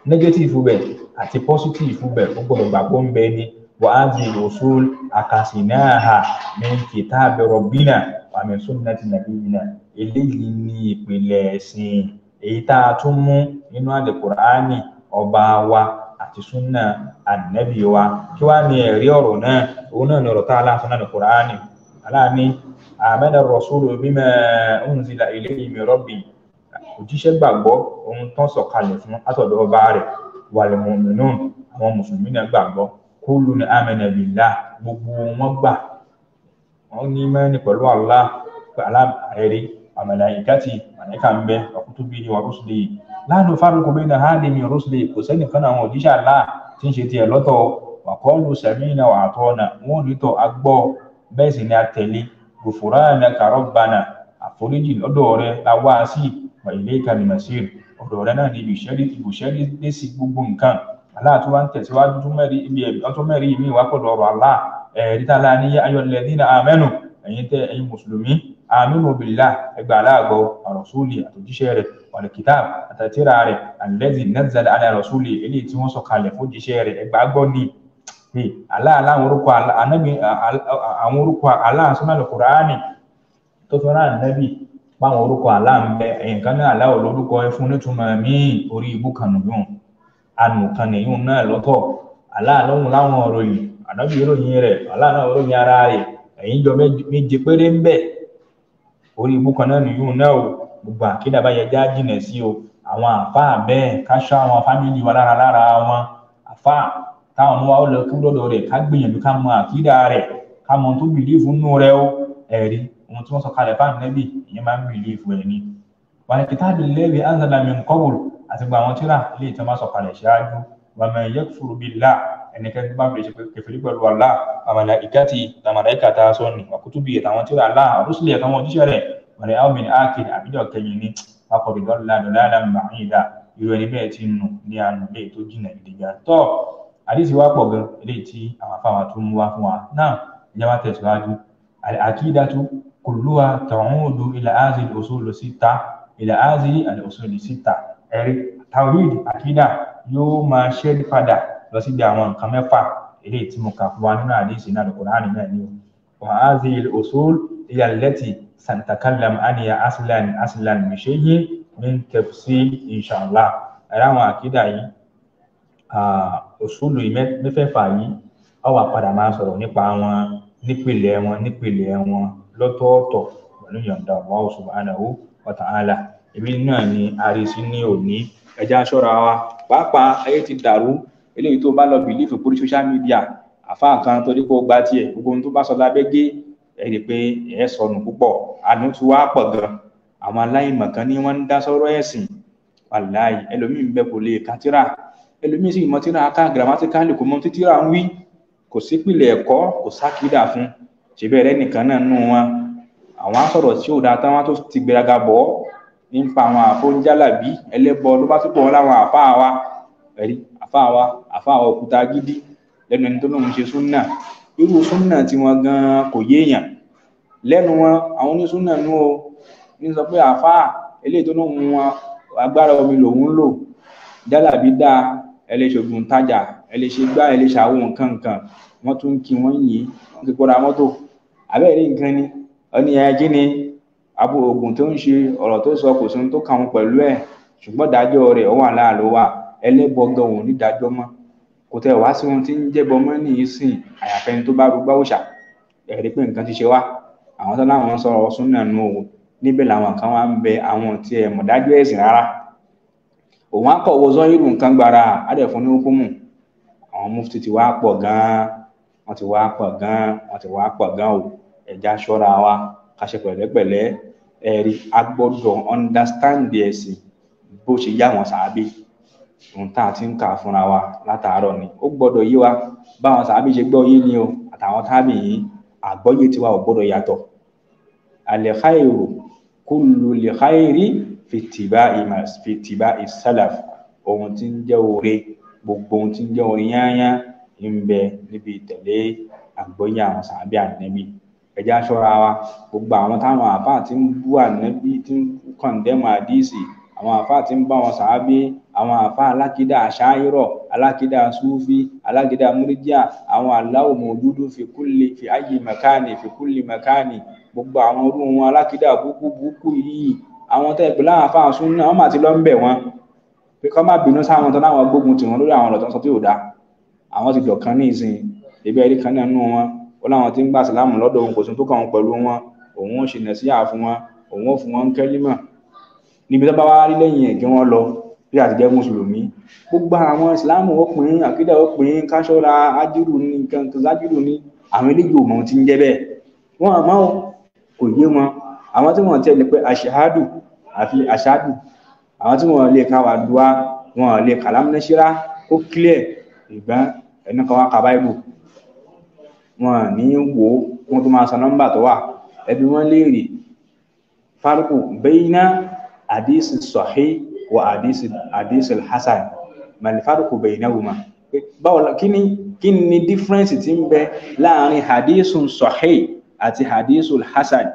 negative bẹ̀ àti positive bẹ̀, ó gbọ́dọ̀ gbàgbọ́ ń bẹ ni. Wa hadhihi al-usul akasinaha min kitabi rabbina wa min sunnati nabiyyina. Eléyìí ni ìpìlẹ̀ ẹ̀sìn èyí tá a tún mú nínú àlùkùránì ọba wa àti súnà ànábì wa. Kí wàá ní ẹ̀rí ọ̀rọ̀ náà? Òun náà ní ọ̀rọ̀ tá a láǹfà náà àlùkùránì. Aláàní amana ar-rasulu bima unzila ilayhi min rabbi, òjíṣẹ́ gbàgbọ́ ohun tán sọ̀kalẹ̀ fún látọ̀dọ̀ ọba rẹ̀. Wal mu'minun, àwọn mùsùlùmí náà gbàgbọ́. Kullun amana billah, gbogbo wọn gbà, wọn ní mẹ́rin pẹ̀lú Allah, ẹ̀rí àmàlàíkàtì, màláíkà ń bẹ, wa kutubihi wa rusulihi, la nufarriqu bayna ahadin min rusulihi, kò sẹ́nìkan àwọn òjíṣẹ́ Allah tí ń ṣe tiẹ̀ lọ́tọ̀. Wa qalu sami'na wa ata'na, wọn ò ní tọ́ agbọ́, bẹ́ẹ̀ sì ni a tẹ̀lé. Ghufranaka rabbana, àforíjì lọ́dọ̀ rẹ la wá sí, wa ilayka al-masir, ọ̀dọ̀ rẹ náà ní ibùsẹ́rí dé sí gbogbo nǹkan. Allah tó wá ń tẹ̀síwájú tó mẹ́rin ibi ẹ̀bí tó mẹ́rin ìmí ìwà pẹ̀lú ọ̀rọ̀ Allah. Ẹ̀rí tá a lá ní ya ayyuhal ladhina amanu, ẹ̀yin tẹ́ ẹ̀yin mùsùlùmí, aminu billah, ẹgbà aláàgbọ̀, rasuli, àtòjíṣẹ́ rẹ̀, wal kitab, àtàtìrà rẹ̀, alladhi nazzala ala rasuli, eléyìí tí wọ́n sọ kalẹ̀ fún jíṣẹ́ rẹ̀, ẹgbà gbọ́ ni. Allah aláwọn orúkọ ànábì, àwọn orúkọ Allah sọ́nà Al-Qur'ani tó fi rán ànábì, Báwọn orúkọ Allah ń bẹ, nǹkan náà Allah ò lórúkọ, ẹ fún nítumọ̀ míì, orí ibú kan nìyún, ànù kan nìyún náà lọ́tọ̀. Allah lóhun láwọn òròyìn, ànábì ìròyìn rẹ̀, Allah náà ròyìn ara rẹ̀, ẹ̀yìn jọ méje péré ń bẹ, orí ibú kan náà nìyún náà o. Gbogbo àkídà báyẹn já jìnà sí o. Àwọn àfáà bẹ́ẹ̀ ká ṣọ́ àwọn fámìlì wa lára lára wọn. Àfáà táwọn ọmọ wa ó lọ kí lọ́dọ̀ rẹ̀, ká gbìyànjú ká mọ àkídà rẹ̀, ká mọ tó bìlífù nínú rẹ̀ o. Ẹ̀rí ohun tí wọ́n sọ kalẹ̀ fáwọn nẹ́bì, ìyẹn máa ń bìlífù ẹ̀ ni. Wal kitabi alladhi anzala min qabl, àti gbogbo àwọn tíra ilé ìtàn máa sọ kalẹ̀ ṣáájú. Wa man yakfur billah, ẹnikẹ́ni tó bá fi ṣe kèfèrí pẹ̀lú Allah, wa malaikatihi, màláíkà tá a sọ ni, wa kutubihi, àtàwọn tíra Allah, rusulihi, àtàwọn òjíṣẹ́ rẹ̀, wal yawmil akhir, àbíjọ kẹyìn ni, faqad dalla dalalan ba'ida, irú ẹni bẹ́ẹ̀ ti nù ní àánú lè tó jìnà gidiga. Tọ́ àdìsí wa pọ̀ gan eléyìí tí àwọn afáwọn tó mú wá fún wa náà, ìyá wa tẹ̀síwájú. Al-aqidatu kulluha ta'udu ila hadhihi al-usul sitta, ila hadhihi al-usul sitta. Ẹ̀rí tawhid àkídà yóò máa ṣẹ́rí padà lọ síbi àwọn nǹkan mẹ́fà eléyìí tí mo kà fún wa nínú àdìsí náà, Al-Qur'ani náà ni o. Wa hadhihi al-usul hiya allati sanatakallam anha aslan aslan bi shay'in min tafsil inshallah. Ẹ̀rọ àwọn àkídà yìí, òṣùlù mẹ́fẹ̀ẹ̀fà yìí, a wà padà máa sọ̀rọ̀ nípa wọn nípìnlẹ̀ wọn nípìnlẹ̀ wọn lọ́tọ̀ọ̀tọ̀ pẹ̀lú ìyọ̀ǹda Allah subhanahu wa ta'ala. Ibi náà ni àrísí ní òní. Ẹja ṣọ́ra wa, pàápàá ayé ti dàrú. Eléyìí tó bá lọ bìlífù pórí social media, àfáà kan torí kó gba tiẹ̀, gbogbo ohun tó bá sọ lábẹ́ gé, ẹ rí i pé ẹ sọnù púpọ̀. Àánú tí wàá pọ̀ gan. Àwọn aláìmọ̀ kan ní wọ́n ń dá sọ́rọ̀ ẹ̀sìn. Wàláì, ẹlòmíì ń bẹ kò lè ka tírà, ẹlòmíì sì mọ tírà ká grammatically, kò mọ tí tírà ń wí, kò sípìlẹ̀ ẹ̀kọ́, kò sákìdà fún. Ṣèbẹ̀ rẹ nìkan náà nù wọn, àwọn asọ̀rọ̀ tí ò dáa tán wọn tó ti gbéraga bọ̀ nípa àwọn àfóúnjálàbí ẹlẹ́bọ ló bá tún pọ̀ wọn láwọn àfáà wa. Ẹ̀rí àfáà wa, àfáà wa òkúta gidi lẹ́nu ẹni tó lóun ṣe súnà. Irú súnà tí wọn gan kò yéèyàn lẹ́nu wọn. Àwọn onísúnà nú o ní sọ pé àfáà eléyìí tó lóun wọn agbára omi lòun ń lò, jálàbí dáa, ẹ lè ṣògùn tajà, ẹ lè ṣe gbá, ẹ lè ṣàwọn nǹkan nǹkan. Wọ́n tún kí wọ́n yìn, wọ́n ti kóra mọ́tò àbẹ́rẹ́ nǹkan ni. Ọní ẹ kí ni abo oògùn tó ń ṣe, ọ̀rọ̀ tó sọ kò sí ohun tó kàn wọ́n pẹ̀lú ẹ̀, ṣùgbọ́n ìdájọ́ rẹ̀ ó wà láàlú wa. Ẹlẹ́bọ gan òun nídàájọ́ mọ́, kò tẹ̀ wá sí ohun tí ń jẹ́bọ mọ́ nìyí sìn, àyàfẹ́ ni tó bá rúgbà òòṣà. Ẹ̀rí pé nǹkan ti ṣe wá. Àwọn tó láwọn sọ̀rọ̀ súnà nù o, níbẹ̀ làwọn kan wá ń bẹ, àwọn tí ẹ mọ̀ dájú ẹ̀sìn rárá. Òun á kọ̀ wo zọ́hírù nǹkan gbára, á dẹ̀ fún ní hukumu. Àwọn mufti ti wá pọ̀ gan-an, wọ́n ti wá pọ̀ gan-an, wọ́n ti wá pọ̀ gan-an o. Ẹ̀já ṣọ́ra wa, ká ṣe pẹ̀lẹ́pẹ̀lẹ́. Ẹ̀rí a gbọ́dọ̀ understand ẹ̀sìn bó ṣe yá wọn sàábé. Ohun tá a ti ń kà fúnra wa látàárọ̀ ni ó gbọ́dọ̀ yé wa báwọn sàábé ṣe gbọ́ yé ni o, àtàwọn tábì yìí, àgbọ́yé tiwa ò gbọ́dọ̀ yàtọ̀. Al-khayru kullu l-khayri fi ittiba'i salaf. Ohun tí ń jẹ́ oore, gbogbo ohun tí ń jẹ́ oore yányá ń bẹ níbi ìtẹ̀lé àgbọ́yé àwọn sàábé ànábì. Ẹ̀já ṣọ́ra wa, gbogbo àwọn táwọn àfáà tí ń bú ànábì, tí ń kọ̀ǹdẹ́mù àdíìsì, àwọn àfáà tí ń bá wọn sàábé, àwọn àfáà alákìdá àṣáírọ̀, alákìdá súfí, alákìdá múrídíà, àwọn aláwọ̀ mọ̀dúdú fi kulli fi ayyi makani fi kulli makani, gbogbo àwọn irú wọn alákìdá búkú búkú yìí, àwọn tẹ́ pé láwọn àfáà súnà, wọ́n mà ti lọ ń bẹ̀ wọ́n pé kọ́ má bínú sáwọn tó láwọn gbógun tì wọ́n lórí àwọn ọ̀rọ̀ tó ń sọ tí ò dáa. Àwọn ti dọ̀kan ní ìsìn, ebi ẹ̀rí kan náà nù wọn, ó láwọn tí ń gbà sílámù lọ́dọ̀ òun, kò sí tó kàn wọ́n pẹ̀lú wọn, òun ó ṣe nàṣíhà fún wọn, òun ó fún wọn ń kẹ́límà. Níbi tó bá wá rí lẹ́yìn ẹ̀ kí wọ́n lọ bí àti jẹ́ mùsùlùmí. Gbogbo àwọn ìsìlámù ó pín, àkídà ó pín, káṣọ́ra ájúrù ní nǹkan kan ájúrù ní, àwọn eléyìí ò mọ ohun tí ń jẹ́ bẹ́ẹ̀. Wọ́n àmọ́ kò yé wọn. Àwọn tí wọ́n tẹ̀lé pé àṣàádù àfi àṣàádù, àwọn tí wọ́n lè ka wàdùá, wọ́n lè kàlámúnáṣírá ó clear, ìgbọ́n ẹni kan wá ka báíbù, wọn ní wò ó, wọn tó máa sọ nọ́mbà tó wà. Ẹbí wọn léèrè farqu bayna àdísì sahih wa àdísì hasan, mal farqu baynahuma. Báwo kí ni difference tí ń bẹ láàrin àdísù sahih àti àdísù hasan?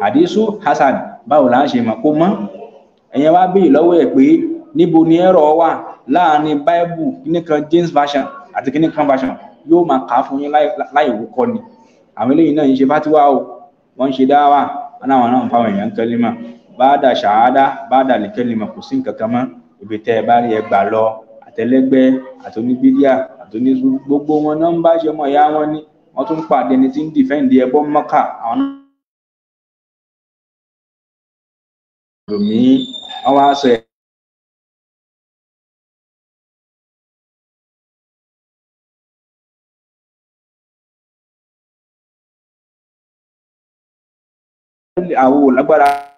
Àdísù hasan báwo la ṣe mọ̀ kó mọ́? Ẹ̀yẹn wá béèrè lọ́wọ́ ẹ̀ pé níbo ni ẹ̀rọ wà láàrin báíbù kíníkan James version àti kíníkan version, yóò máa kà á fún yín láì wúkọ́ ni. Àwọn eléyìí náà ń ṣe fátíwá o, wọ́n ń ṣe dáwà, wọn náà ń fáwọn èèyàn kẹ́límà. Báàdà ṣàhádà báàdà lìkẹ́lìmọ̀, kò sí nǹkan kan mọ́. Ibi tẹ́ ẹ bá rí ẹ gbà lọ, àtẹlẹgbẹ́ àtoníbídíà àtoníṣu, gbogbo wọn náà ń bá ṣe ọmọ ìyá wọn ní. Wọ́n tún pàdé ẹni tí ń dìfẹ́ǹdì ẹbọ Mọ́kà, àwọn náà lòmí wọ́n wá sọ àwọn ò lágbára.